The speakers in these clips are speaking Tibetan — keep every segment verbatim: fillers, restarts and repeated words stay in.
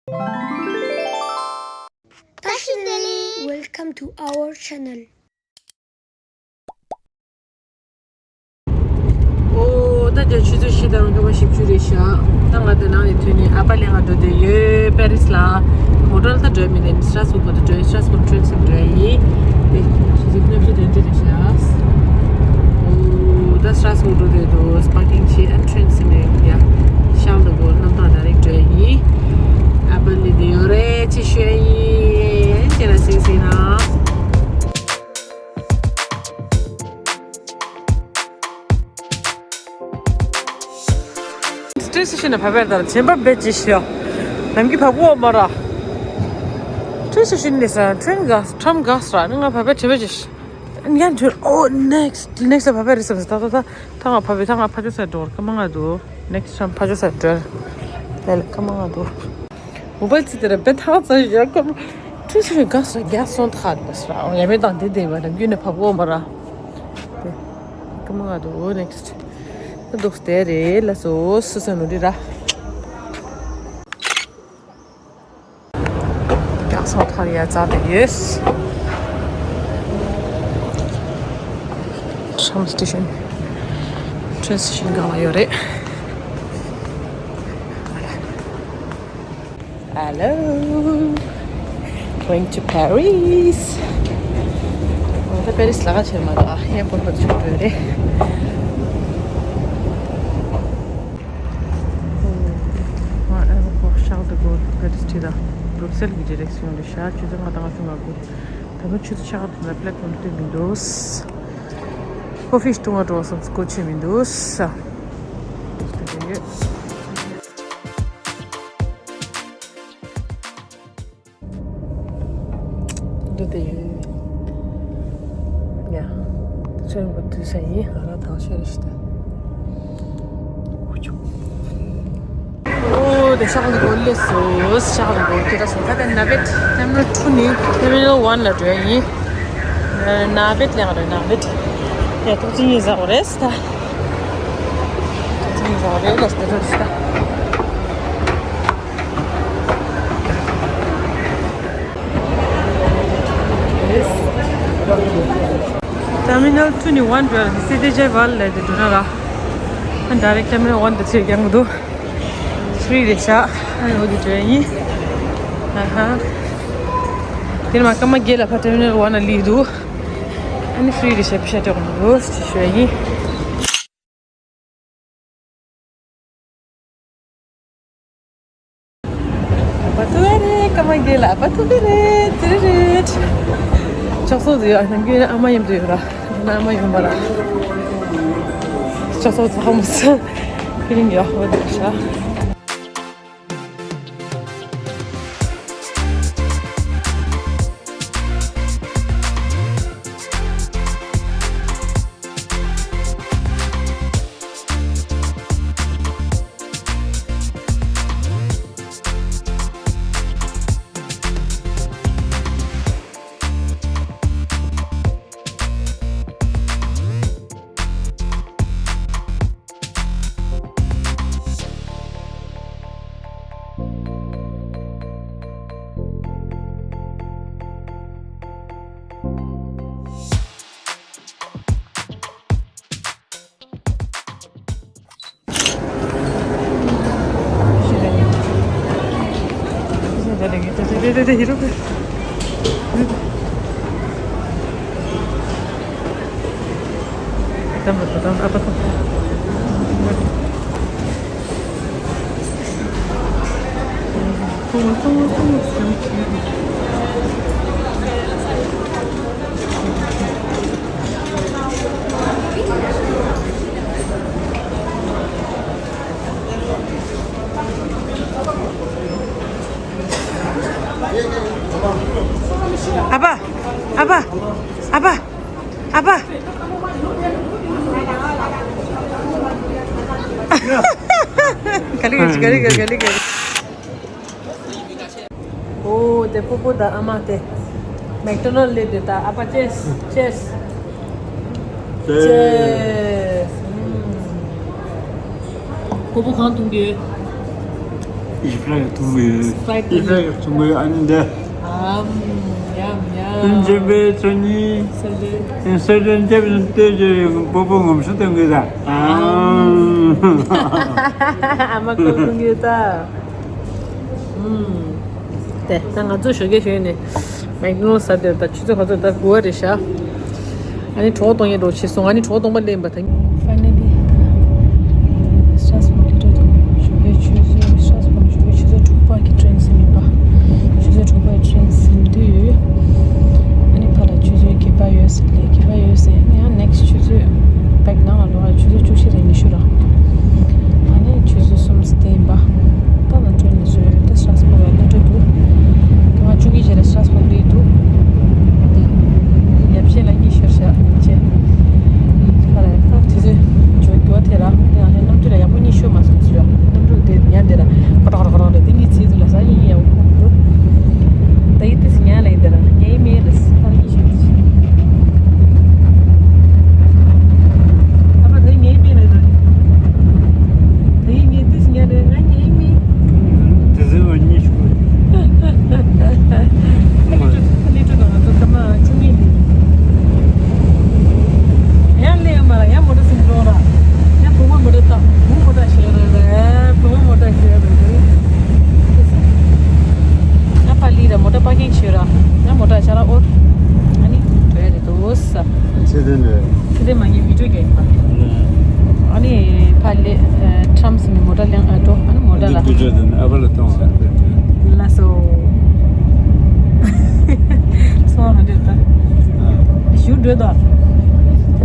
བཀྲ་ཤིས་བདེ་ལེགས། Welcome to our channel. ཨོ། ད་རྒྱ་ཆུ་ཚོད་བཞི་དང་སྐར་མ་བཞི་བཅུ་རེད་ཤག་ད་ང་དེ་ནང་ནས་ཐོན་ནས་ཨ་ཕ་ལེ་ང་འགྲོ་བསྡད་ཡོད། པེ་རིས་ལ། མོ་ཊ་ལ་ད་འགྲོ་མི་ནས་སི་ཏྲ་སྦུག་བར་དུ་འགྲོ་ཡིན། སི་ཏྲ་སྦུག་ཊེན་ཟིན་འགྲོ་ཡིན། དེ་ཆུ་ཚོད་ལྔ་བཅུ་དོན་བདུན་རེད་ཤག་ཨོ། ད་སི་ཏྲ་སྦུག་འགྲོ་བསྡད་འདུག་པར་ཀིང་བྱས། ཨ་ཊེན་ཟིན་ནས་ཡ། ཤར་ལ་སྒོ་གནམ་ཐང་ཌའི་རེག་འགྲོ་ཡིན། ཨ་ཕ་ལེ་དེ་ཡོད་རེད། ཅི་ཤོད་ཡིན། ཁྱེད་རང་སིང་སིང་ན། ཊེན་སི་ཤན་ནས་བབས་པའི་དར་ཆེན་པ་བེད་ཅི་ཤོ། ནམ་གྱི་བབས་གོ་མ་ར། ཊེན་སི་ཤན་ནས་ས་ཊེན་ག་ཊམ་ག་སྲ་ནི་ང་བབས་པའི་ཆེ་བེད་ཅི་ཤོ། ཡང་ཐོན། ཨོ། ནེག་སི་ཊི་ནེག་སི་ཊི་ལ་བབས་པའི་རེད་བསམ་སོང་། ད་ད་ད་ད་ང་བབས་པའི་ད་ང་ཕ་ཇོ་སའི་ཌོར་ཀ་མ་ང་འདུག་ནེག་སི་ཊི་ཊམ་ཕ་ཇོ་སའི་ཌོར། ལེ་ལེ་ཀ་མ་ང་འདུག་མོ་བལ་ཚི་དེ་ར་བེད་ཐག་ཚ་ཡ་ཀ་མ། ཊེན་སི་ཤན་ག་སྲ་རྒྱ་སོང་ཐག་ད་སྲ། ཡ་མེད་དང་དེ་དེ་བ་ནམ་རྒྱུན་ནས་བབས་གོ་མ་ར། དེ་ཀ་མ་ང་འདུག་ཨོ། ནེག་སི་ཊི། འདུག་སྟེ་རེད་ལ་སོ་སོ་སོ་ནོ་རི་ར། རྒྱ་སོང་ཐག་ཡ་ཙ་དེ་ཡོད། ཊམ་སི་ཊེ་ཤན། ཊེན་སི་ཤན་སྒང་ལ་ཡོད་རེད། Hello, going to Paris. ད་པེ་རིས་ལ་ཁ་ཕྱིར་མ་གཏོགས་ཨེར་པོར་ཊི་བར་ཆུ་འགྲོ་རེད། ཨ་ཨེར་པོར་ཊི་ཤར་ལ་སྒོ་པེ་རིས་ཁྲིད་ད་བྷུ་རུག་སེལ་གྱི་ཌི་རེག་སི་ཡོན་རེད་ཤག་ཆུ་ཚོད་ལྔ་དང་ལྔ་བཅུ་ང་དགུ། ད་ནི་ཆུ་ཚོད་ཕྱེད་ཀ་དེ་ལ་པེ་ལེ་ཊི་ཕོམ་སྟོན་མི་འདུག་ཀོ་ཕི་འཐུང་བ་འགྲོ་བསམ་སྐོར་ཆེ་མི་འདུག་ས། དེ་ཡོད། འདི་དེ་ཡོད། ཡ། ཚོན་པ་དུས་ས་ཡིན། ང་རང་དང་ཤེས་རེ་ཞིག་ད། ཨོ་དེ་ཤག་ལ་གོ་ལེ་སོ། ཤག་ལ་གོ་ཁྱེད་ར་སོང་ད། དེ་ནཱ་བེད་ཊར་མི་ནལ་ཊུ་ནས་ཊར་མི་ནལ་ཝན་ལ་འགྲོ་ཡ་ཡིན། ནཱ་བེད་ལ་ཡང་རེད། ནཱ་བེད། ཡ་ཏོག་ཅིག་ཡིན་ཟ་འོ་རེད་ད། ཏོག་ཅིག་ཡིན་ཟ་འོ་རེད་ལ་སྟེ་རེད་ད། ཊར་མི་ནལ་ཊུ་ནས་ཝན་འགྲོ་ཡ་ལ་སི་ཏི་ཇེ་ཝལ་ལ་དེ་འགྲོ་ན་ར། ཨ་ཌའི་རེག་ཊར་མི་ནལ་ཝན་དུ་ཆེད་རྒྱག་གི་འདུག་ཧྥི་རི་རེད་ཤག་ཨ་ནི་འོ་དེ་འགྲོ་ཡ་ཡིན། ཨ་ཧ། དེ་ནས་མ་སྐར་མ་བརྒྱད་ལ་ཕར་ཊར་མི་ནལ་ཝན་ལ་སླེབས་འདུག་ཨ་ནི་ཧྥི་རི་རེད་ཤག་ཕི་ཤ་སྤྲད་དགོས་འདུག་ཅེས་ཞུ་ཡ་ཡིན། ཨ་ཕ་ཐུག་གི་རེད། སྐར་མ་བརྒྱད་ལ་ཨ་ཕ་ཐུག་གི་རེད། ཏི་རི་རེད། ཕྱག་སོགས་དུ་ཡོད། ནམ་རྒྱུན་ཨ་མ་མཉམ་དུ་ཡོད་ར། ཨ་མ་ཡོད་མ་ར། ཕྱག་སོགས་ཚ་མོ་ཚ། ཕི་ལིང་ཡོད་འོ་དེ་ཤ། ཨ་ཕ། ཨ་ཕ། ཨ་ཕ། ཨ་ཕ། ག་ལེ་ག་ལེ་ག་ལེ་ག་ལེ། ཨོ་དེ་སྤོ་བོ་དང་ཨ་མ་དེ། མེག་ཌོ་ནལ་སླེབས་དེ་ད་ཨ་ཕ་ཅེས་ཅེས། ཅེས། སྤོ་བོ་གང་འཐུང་གི་ཡོད། ཡིད་ཕྲ་ཡི་ཐུང་གི་ཡིད་ཕྲ་ཡི་ཐུང་གི་ཨ་ནི་འདི། ཨམ། ཡམ་ཡམ། ཨིན་ཇི་པའི་ཚོ་གཉིས། སེ་རེ། སེ་རེ་འདེབས་ནས་ལྟོས་ཀྱི་ཡོད། སྤོ་བོ་ངོམ་སོ་སྟོན་གི་ད། ཨམ། ཨ་མ་ཀོ་གཏོང་གི་ད། ཨམ། དེ་ད་ང་ཚོ་ཞོགས་ཀས་ཞོན་ནས་མེག་ཌོ་ནལ་ཟ་དེར་ད་ཆུ་ཚོད་ག་ཚོད་ད་དགུ་པ་རེད་ཤག་ཨ་ནི་གྲོགས་གཏོང་ཡས་འགྲོ་བྱེད་སོང་། ཨ་ནི་གྲོགས་གཏོང་པ་སླེབས་པ་ད། Finally, Strasbourg ལ་འགྲོ་དུས་ཞོགས་ཀས་ཆུ་ཚོད་Strasbourg ལ་ཞོགས་ཀས་ཆུ་ཚོད་དྲུག་པ་གི་ཊེན་ཟིན་ཡིན་པ། ཆུ་ཚོད་དྲུག་པའི་ཊེན་ཟིན་དུས་ཨ་ནི་ཕར་ལ་ཆུ་ཚོད་བརྒྱད་པ་ཡོད་ཟེར་ལས་བརྒྱད་པ་ཡོད་ཟེར་ཡང་ནེག་སི་ཊི་ཆུ་ཚོད་བེག་ནང་ལ་ལོག་ཆུ་ཚོད་བཅུ་བཞི་རེ་ཉི་ཤུ་ར། ཨ་ནི་ཆུ་ཚོད་གསུམ་དེ་ཡིན་པ། ད་ལ་ཊེན་ནས་བཟོས་ཡོད། ད་སི་ཊྲ་སི་བུག་ལ་སླེབས་འགྲོ་འདུག་ང་བཅུ་གཉིས་རྗེས་ལ་སི་ཊྲ་སི་བུག་སླེབས་འདུག་ཡབ་གཞིས་ལ་གཉིད་ཤོར་ཤག་ཅེས། ཁ་ལ་ད་དུས་ཚོད་འགྱུར་འགྱུར་བ་དེ་ར་དེ་ང་ལ་གནམ་གྲུ་ལ་ཡག་པོ་གཉིད་ཤོར་མ་སོང་ཟེར་ཡོད། གནམ་གྲུ་དེ་ཉལ་དེ་ར་ཁོ་ཏོག་ཁོ་ཏོག་ཁོ་ཏོག་དེ་གཉིད་ཚིག་ཚུལ་ལ་ས་གཉིད་ཡག་པོ་ཁོག་འདུག་ད་ཡིད་དུ་ཉལ་ལ་ཡིན་དེ་ར་ཉལ་མེད་ལ་ད་གཉིད་ཤོར། ཨ་ཕ་ད་ངའི་མིང་ལ་ད། ད་ངའི་མིང་ཏིས་ཉལ་རེད། ང་ངའི་མིང་། དེ་ཚོའི་བར་གཉིས་ཤིག་ལི་ཀྲུ་ལི་ཀྲུ་ནང་ང་ཚོ་ཚང་མ་ཆུང་ངུ་ཡིན། ཡང་ལས་ཡང་མ་ལ་ཡང་མོ་ཊ་སིང་འགྲོ་ར། ཡང་བུ་མོ་མོ་ཊ་བཏང་བུ་མོ་ཊ་ཞེས་ར་ར་བུ་མོ་མོ་ཊ་ཞེས་ར་ར། ཡང་པ་ལི་ར་མོ་ཊ་པར་ཀིང་བྱོས་ར། ཡང་མོ་ཊ་ཆ་ར་ཨོ། ཨ་ནི་བྲོས་རེད་དོ་ས། ཚེ་བརྟན་རེད། ཚེ་བརྟན་མ་ངའི་བི་ཌིའོ་རྒྱག་ཡིན་པ། ཨ་ནི་ཕ་ལེ་ཁྲམ་སི་མི་མོ་ཊ་ལེན་ཨ་ཏོ་ཨ་ནི་མོ་ཊ་ལ། འདི་བི་ཌིའོ་དེ་ནི་ཨ་ཕ་ལ་གཏོང་བ། ལ་སོ། སོ་ཧ་འདྲེ་ད། ཞུ་འདྲེ་ད།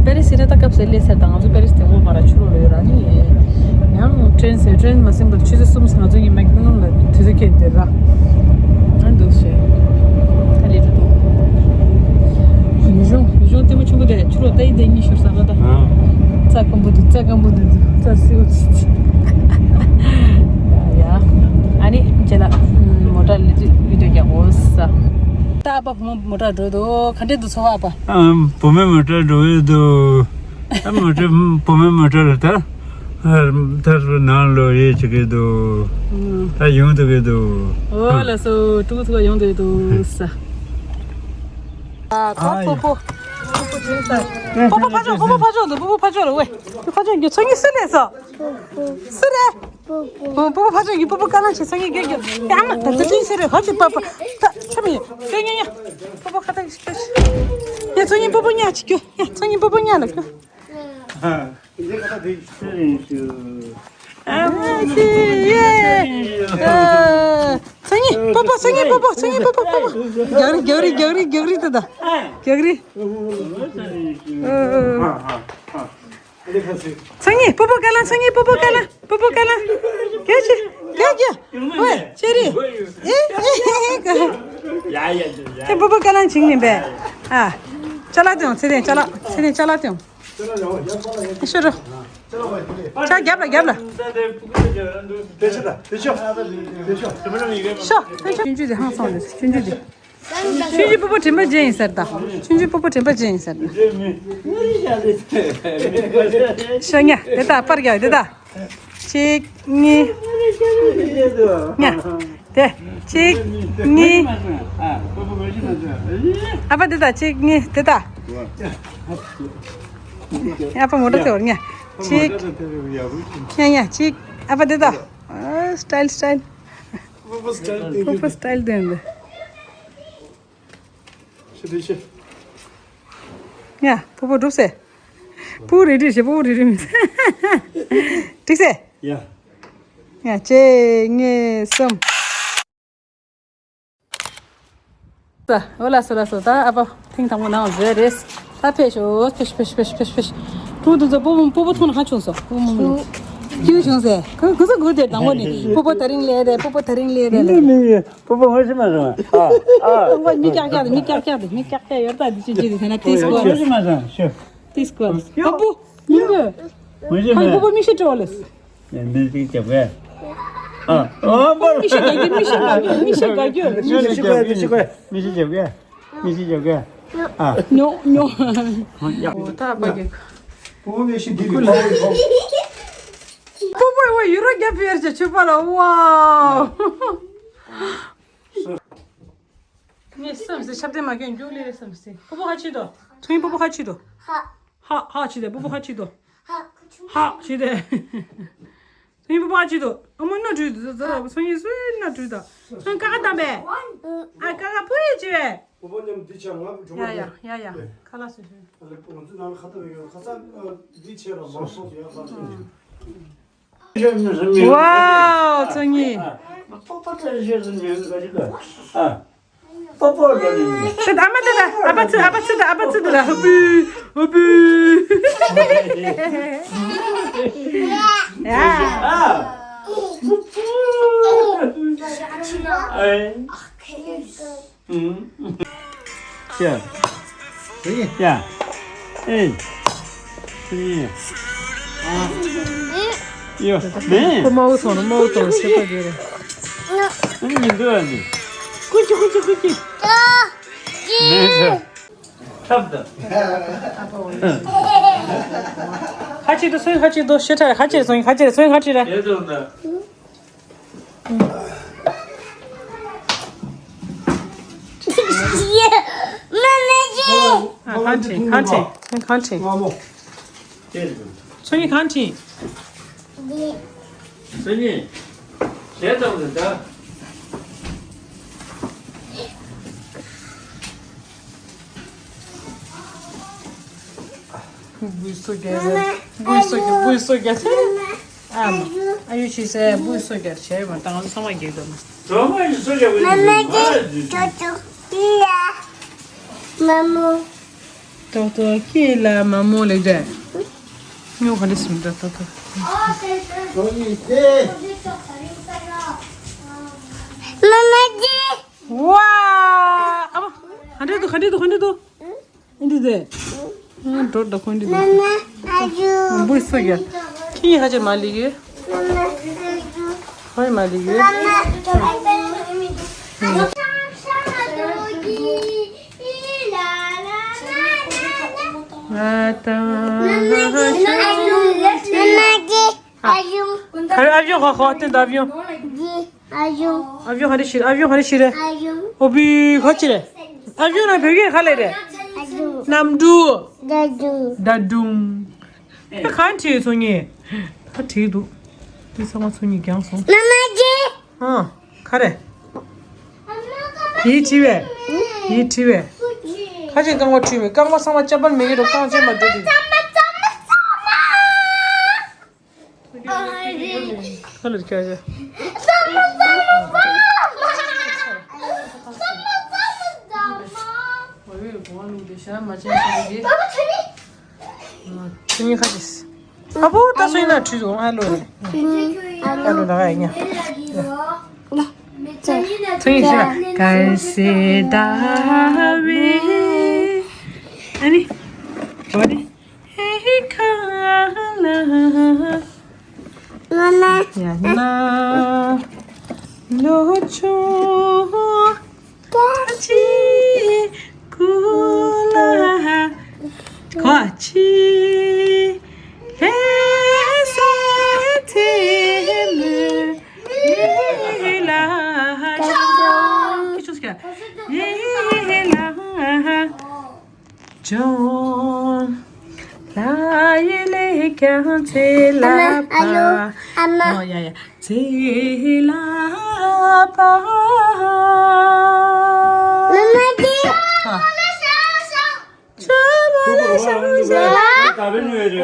པེ་རི་སི་རེ་ད་སྐབས་སུ་སླེབས་ཚར་ད་ང་ཚོ་པེ་རི་སི་དེ་འོ་མ་ར་ཆུ་རོ་ལོ་ཡོད་ར་ནི། ཡང་ཊེན་སི་ཊེན་མ་སེམས་པར་ཆུ་ཚོད་གསུམ་ང་ཚོ་གཉིས་མེག་ནོ་ལ་དུས་ཚོད་སྐྱེལ་འདིར་ར། ཨ་འདུག་ཞེས། ད་ལས་འགྲོ་འདུག་ཡུལ་ལྗོངས་ཡུལ་ལྗོངས་ལྟད་མོ་ཆེན་པོ་དེ་ཆུ་རོ་ལྟ་ཡི་དེ་གཉིད་ཤོར་ས་ང་ད། རྩྭ་སྐམ་པོ་འདུག་རྩྭ་སྐམ་པོ་འདུག་རྩྭ་སེའུ་ཙི་ཙི། ཡ། ཨ་ནི་རྗེས་ལ་མོ་ཊ་ལི་ཏི་བི་ཌིའོ་རྒྱག་དགོས་ས། ད་ཨ་ཕ་བུ་མོ་མོ་ཊ་འགྲོ་འདུག་ག་འདྲས་འདུག་ཚོར་བ་ཨ་ཕ། ཨ་བུ་མོའི་མོ་ཊ་འགྲོ་ཡི་འདུག་ཨ་མོ་ཊ་བུ་མོའི་མོ་ཊ་རེད་ད། ཨ་ད་ནང་ལོག་ཡས་བྱེད་ཀྱི་འདུག་ཨ་ཡོང་འདུག་གི་འདུག་ཨོ་ལགས་སོ་ཕྲུ་གུ་ཚོ་ཡོང་འདུག་འདུག་ས། ཨ་ད་ཨ་ཕོ་ཕོ། ཕོ་ཕོ་ཕོ་ཕོ་ཕ་ཚོ་འདུག་ཕོ་ཕོ་ཕ་ཚོ་འདུག་ཝེ། ཕ་ཚོ་འདུག་ཚོ་གཉིས་སུ་ལས་སོ། སུ་རེད། ཨོ་པོ་པོ་ཕ་ཚོ་ཡི་པོ་པོ་ཀ་ལ་ཆེ་ཚོ་ཡི་གེ་གེ་ཡ་མ་ད་ཚོ་ཡི་སེ་རེ་ཧ་ཅི་པ་པ་ད་ཆ་མི་ཡ་གེ་ཉ་ཉ་པོ་པོ་ཁ་ཏ་ཤི་ཡ་ཚོ་ཡི་པོ་པོ་ཉ་ཆི་གྱོ་ཡ་ཚོ་ཡི་པོ་པོ་ཉ་ལ་གྱོ། ཨ་མ་ཆི་ཡེ་ཚོ་ཡི་པོ་པོ་ཚོ་ཡི་པོ་པོ་ཚོ་ཡི་པོ་པོ་པོ་པོ་རྒྱག་རི་རྒྱག་རི་རྒྱག་རི་རྒྱག་རི་ད་ད་རྒྱག་རི། ཚང་ཉིད་པོ་པོ་ཀ་ལ་ཚང་ཉིད་པོ་པོ་ཀ་ལ་པོ་པོ་ཀ་ལ། རྒྱ་ཆེ་རྒྱ་རྒྱ། ཝེ་ཆེ་རི། ཨེ་ཨེ་ཨེ་ཨེ་ཀ་ཡ་ཡ་ཡ་ཡ། པོ་པོ་ཀ་ལ་བྱིང་ནི་བས། ཨ། ཅ་ལག་སྟེང་ཚེ་རིང་ཅ་ལག་ཚེ་རིང་ཅ་ལག་སྟེང་། ཤོ་རོ། ཅ་རྒྱབ་ལ་རྒྱབ་ལ། དེ་ཆ་ད་དེ་ཆོ། དེ་ཆོ། ཤོ། ཆུང་ཆུང་དེ་ཧང་སང་རེད་ཆུང་ཆུང་དེ། ཆུང་ཆུང་པོ་པོ་དྲན་པ་ཅན་ཡིན་ཟེར་ད། ཆུང་ཆུང་པོ་པོ་དྲན་པ་ཅན་ཡིན་ཟེར་ད། ཤོ་ཉ་དེ་ད་པར་རྒྱག་དེ་ད། གཅིག་གཉིས། ཉ། དེ། གཅིག་གཉིས། ཨ་ཕ་དེ་ད་གཅིག་གཉིས་དེ་ད། ཨ་ཕ་མོ་ཊ་དེ་བར་ཉ། གཅིག་ཉ་ཉ་གཅིག་ཨ་ཕ་དེ་ད། ཨ་སི་ཊའིལ་སི་ཊའིལ། ཕོ་ཕོ་སི་ཊའིལ་དེ་འདི། ཤི་དེ་ཤི། ཡ། ཕོ་བོ་འགྲུབ་སེ། ཕོ་བོ་རེ་ཌི་བྱེད་ཕོ་བོ་རེ་ཌི་མིན། འགྲིག་སེ། ཡ། ཡ་གཅིག་གཉིས་གསུམ། ད་འོ་ལགས་སོ་ལགས་སོ། ད་ཨ་ཕ་ཐེངས་དང་པོ་ནང་བཟོས་རེད། ད་ཕེབས་ཤོག་ཕེབས་ཕེབས་ཕེབས་ཕེབས། ཕྲུ་གུ་ཚོ་ཕོ་བོ་ཕོ་བོ་མཐོང་ན་ཧ་བྱུང་སོང་། ཕོ་བོ་མོ་ཁྱིའུ་བྱུང་སེ། ཁོ་ཁོ་ཚོ་སྒུག་དེར་དང་པོ་ནས་ཕོ་བོ་ད་རིང་ལས་རེད། ཕོ་བོ་ད་རིང་ལས་རེད་ལས། པོ་པོ་ངོ་ཤེས་མ་སོང་། ཨ་ཨ། ཨ་མི་ཀྱག་ཀྱག་དེ་མི་ཀྱག་ཀྱག་དེ་མི་ཀྱག་ཀྱག་ཡོད་ད་དེ་ཅི་ཅི་དེ་ན་ཏིས་ཀོ། ངོ་ཤེས་མ་སོང་ཤོ། ཏིས་ཀོ། ཨ་པོ། མི་གོ། ངོ་ཤེས་མ། ཁང་པོ་པོ་མི་ཤེས་འགྲོ་ལེས། ཡ་མི་ཅིག་རྒྱབ་གས། ཨ་ཨ་པོ། མི་ཤེས་ག་གི་མི་ཤེས་ག་གི་མི་ཤེས་ག་གི། མི་ཤེས་ག་གི་མི་ཤེས་ག་གི། མི་ཤེས་ག་གི། ཨ། ཉོ་ཉོ། ཡ། ད་པ་གི། པོ་པོ་མི་ཤེས་དེ་གི། སྤོ་བོ་ཡོ་རོ་རྒྱབ་ཕེར་ཅེ་ཆུ་པ་ལ་ཝའོ། ངས་བསམ་སྲིད་ཆབ་ཏེ་མ་གྱོན་རྒྱུག་ལེ་རེ་བསམ་སྲིད། སྤོ་བོ་ཧ་ཆི་དོ། ཚོང་ཡིན་སྤོ་བོ་ཧ་ཆི་དོ། ཧ། ཧ་ཧ་ཆི་དེ་སྤོ་བོ་ཧ་ཆི་དོ། ཧ། ཧ་ཆི་དེ། ཚོང་ཡིན་སྤོ་བོ་ཧ་ཆི་དོ། ཨ་མ་ན་དྲུད་དོ་ཛ་ཛ་ཚོང་ཡིན་སུ་ན་དྲུད་ད། ཚོང་ཀ་ཀ་དམ་པས། ཨ་ཀ་ཀ་པོ་ཡི་ཆི་བས། སྤོ་བོ་མཉམ་འདི་ཆ་ང་འགྲོ་ཡ་ཡ་ཡ་ཡ། ཁ་ལག་སོ་སོ། ང་ཚོ་ནང་ལ་ཁ་ཏ་བའི་ཡོད་ཁ་ས་འདི་ཆེ་ར་མ་སོགས་ཡ་ཁ་ས། ཝའོ་ཚོང་ཡིན། པོ་པོ་ལ་ནི། ད་ཨ་མ་ད་ད་ཨ་ཕ་ཚུ་ཨ་ཕ་ཚུ་ད་ཨ་ཕ་ཚུ་ད་ཧ་པི་ཧ་པི། ཡ། ཨ། ཨེ། ཨུམ། ཡ། ཡ། ཨེ། ཨེ། ཡོ། མེ། ཁོ་མའུ་སོང་ན་མའུ་དང་སེ་པ་རྒྱུ་རེད། ཨ་ནི་མི་འདུག་ཨ་ནི། ཀུ་ཅི་ཀུ་ཅི་ཀུ་ཅི། མེ་ཟེར། ཐབས་དང་། ཁ་ཅིག་ཏུ་སོང་ཁ་ཅིག་ཏུ་ཤེ་ཁྲ་ཁ་ཅིག་སོང་ཁ་ཅིག་སོང་ཁ་ཅིག་ར། ཡེ་དང་དང་། ཨ་གང་ཁྲིད་གང་ཁྲིད་གང་ཁྲིད། ཚོ་གཉིས་གང་ཁྲིད། ཚོ་གཉིས་ཞལ་ཙམ་ལ་འདྲ། འབུ་སོ་རྒྱ། འབུ་སོ་རྒྱ། འབུ་སོ་རྒྱ། ཨ་མ། ཨ་ཡུ་ཆི་སེ་འབུ་སོ་རྒྱ་བྱས་མ་བཏང་ཚང་མ་རྒྱག་དོ་མ། གྲོགས་མོ་ཡི་སོ་རྒྱ་བའི་མ་མ་ཅི་ཅོ་ཅོ་ཀི་ལ་མ་མོ། ཏོག་ཏོག་ཀི་ལ་མ་མོ་ལེགས་འདྲ། ཉོ་ག་འདྲ་སིམ་འདྲ་ཏོག་ཏོག་མ་མ་ཅི། ཝ། ཨ་མ། ག་འདྲ་འདུག་ག་འདྲ་འདུག་ག་འདྲ་འདུག་ཨེ་འདི་དེ། ཨ་འགྲོ་ད་ཁོང་འདི་དེ། མ་མ་ཨ་ཇུ། འབུ་སོ་རྒྱ། ཁྱི་ཡི་ཧ་ཅང་མ་ལི་ཡོད། མ་མ་ཨ་ཇུ། ཧོ་ཡི་མ་ལི་ཡོད། མ་མ་ཨ་ཇུ། ང་དང་། མ་མ་ཨ་ཇུ། ཨ་ཇུ། ག་རེ་ཨ་བྱོ་ཧ་ཧ་སྟོན་ད་ཨ་བྱོ། ཨ་ཡུམ། ཨ་བྱོ་ཧ་རེ་ཤི་རེ། ཨ་བྱོ་ཧ་རེ་ཤི་རེ། ཨ་ཡུམ། ཨོ་བི་ཁ་ཅི་རེ། ཨ་བྱོ་ན་བོད་སྐད་ག་ལེ་རེ། ཨ་ཡུམ། གནམ་གྲུ། ད་དུང་། ད་དུང་། ཨེ་གང་བྲིས་ཚོ་ངེ། ད་བྲིས་འདུག་དེ་ཚང་མ་ཚོ་ངེ་རྒྱང་སོང་། མ་མ་ཅི། ཨ། ག་རེ། ཡིད་བྲིས་བས། ཡིད་བྲིས་བས། ཁ་ཅིག་རྐང་པ་བྲིས་བས། རྐང་པ་ཚང་མ་ཅབ་པར་མེད་ཀྱི་འགྲོ་རྐང་རྗེས་མ་འགྲོ་དུས། ཁ་ལར་ཁྱོད་ཆ། ཚུ་གཉིས་ཁ་ཅིག་ཨ་པོ་ད་སོ་ཡིན་ན་བྲིས་སོང་ཨ་ལོ་རེད། ཨ་ལོ་ལ་ཡ་ཉ། ཚུ་གཉིས་ཤི་ན་གལ་སྲིད་ད་བའི་ཨ་ནི་བ་ནི། ཧེ་ཧེ་ཁ་ལ། མ་མ། ཡ་ན། ལོ་ཆུང་། ཀ་ཅི། ཀུ་ལ། ཀ་ཅི། ཧེ་སེ་ཐེ་ལེ། ལ། ཀི་ཆུ་སྐྱ། ལ། ཇོན། ལ་ཡི་ལེ་ཀྱང་ཚེ་ལ་ཨ་མ། ཨ་ལོ། ཨ་མ། ཨོ་ཡ་ཡ། ཚེ་ལ་པ། མ་མ་ཅི། ཨ། ཆ་མ་ལ་ཤ་ཤ།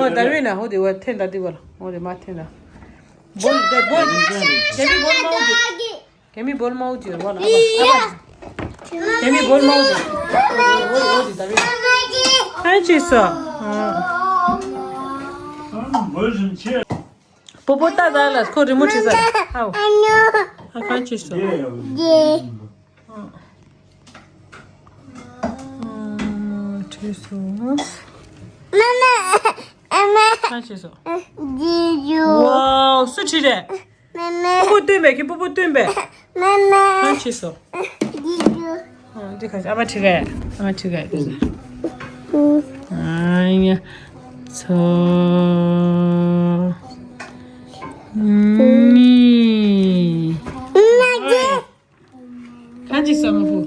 ཨོ་ད་རུང་ན་ཧོ་དེ་བ་ཐེན་ད་དེ་བ་ལ་ཧོ་དེ་མ་ཐེན་ད། བོལ་དེ་བོལ། རྒྱ་མི་བོལ་མ་འོ་དེ། རྒྱ་མི་བོལ་མ་འོ་དེ་བ་ལ་ཨ་བ། རྒྱ་མི་བོལ་མ་འོ་དེ། འོ་འོ་དེ་ད་རེད། ཨ་ཅེ་སོ། པོ་པོ་ཏ་ད་ལ་ཁོ་རི་མོ་བྲིས་ས་ཨའོ། ཨ་ཅེ་སོ། ཨ་བྲིས་སོ། ཨ་བྲིས་སོ། ཝའོ་སུ་བྲིས་རེད། མ་མ། པོ་པོ་སྟོན་པས་ཁྱེད་པོ་པོ་སྟོན་པས། མ་མ། ཨ་བྲིས་སོ། ཨ་འདི་ག་ཨ་མ་བྲིས་གས། ཨ་མ་བྲིས་གས། ཨ་ཡ། ཚོ། གང་ཅི་ཟ་མ་བུ།